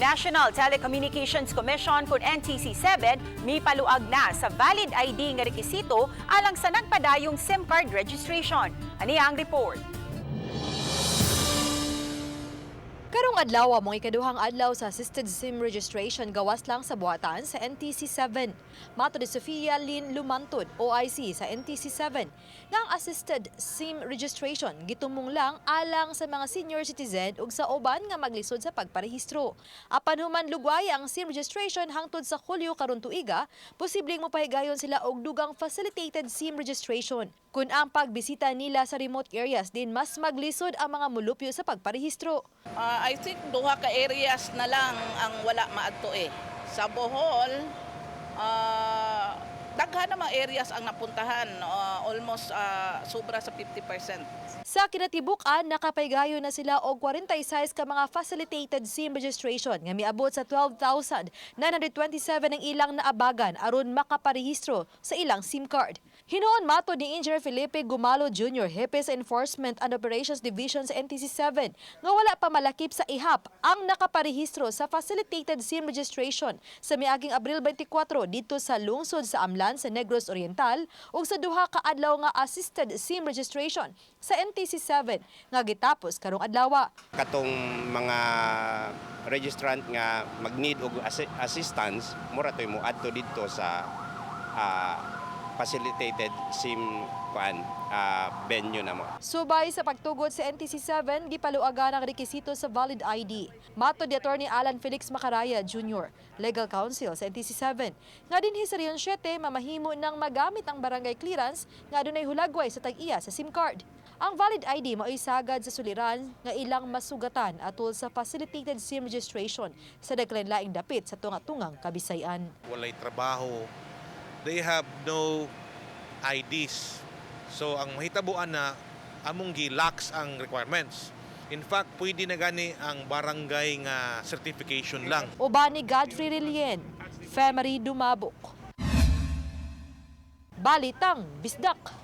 National Telecommunications Commission kun NTC 7 mipaluag na sa valid ID nga rekisito alang sa nagpadayong SIM card registration. Ani ang report. Karong adlaw mao'y ikaduhang adlaw sa assisted SIM registration gawas lang sa buhatan sa NTC 7. Matod ni Sofia Lynn Lumantod, OIC sa NTC 7, nga ang assisted SIM registration gitumong lang alang sa mga senior citizen ug sa uban nga maglisod sa pagparehistro. Apan human lugway ang SIM registration hangtod sa Hulyo karon tuiga, posibleng mopahigayon sila og dugang facilitated SIM registration. Kun ang pagbisita nila sa remote areas din mas maglisod ang mga mulupyo sa pagparehistro. I think duha ka areas na lang ang wala maadto eh. Sa Bohol, daghan na mga areas ang napuntahan, almost sobra sa 50%. Sa kinatibuk-an, nakapahigayon na sila og 46 ka mga facilitated SIM registration nga miabot sa 12,927 ang ilang naabagan aron makaparehistro sa ilang SIM card. Hinuon matod ni Engineer Felipe Gumalo Jr., Hepe sa Enforcement and Operations Division sa NTC 7, nga wala pa malakip sa ihap ang nakaparehistro sa facilitated SIM registration sa miaging Abril 24 didto sa lungsod sa Amlan sa Negros Oriental ug sa duha ka adlaw nga assisted SIM registration sa NTC 7 nga gitapos karong adlaw. Katong mga registrant nga mag-need og assistance, mura to'y mo adto didto sa facilitated SIM kuan venue namo. Subay sa pagtugot sa NTC 7, gipaluagan ang rekisito sa valid ID. Matod ni Attorney Alan Felix Macaraya Jr., Legal Counsel sa NTC 7, nga dinhi sa Region 7 mamahimo ng magamit ang barangay clearance nga adunay hulagway sa tag-iya sa SIM card. Ang valid ID mao'y sagad sa suliran nga ilang masugatan atol sa facilitated SIM registration sa nagkalainlaing dapit sa tunga-tungang Kabisayan. Walay trabaho, they have no IDs. So ang mahitabuan na among gi-lax ang requirements. In fact, pwede na gani ang barangay nga certification lang. Uban ni Godfrey Relien, Femery Dumabok. Balitang Bisdak.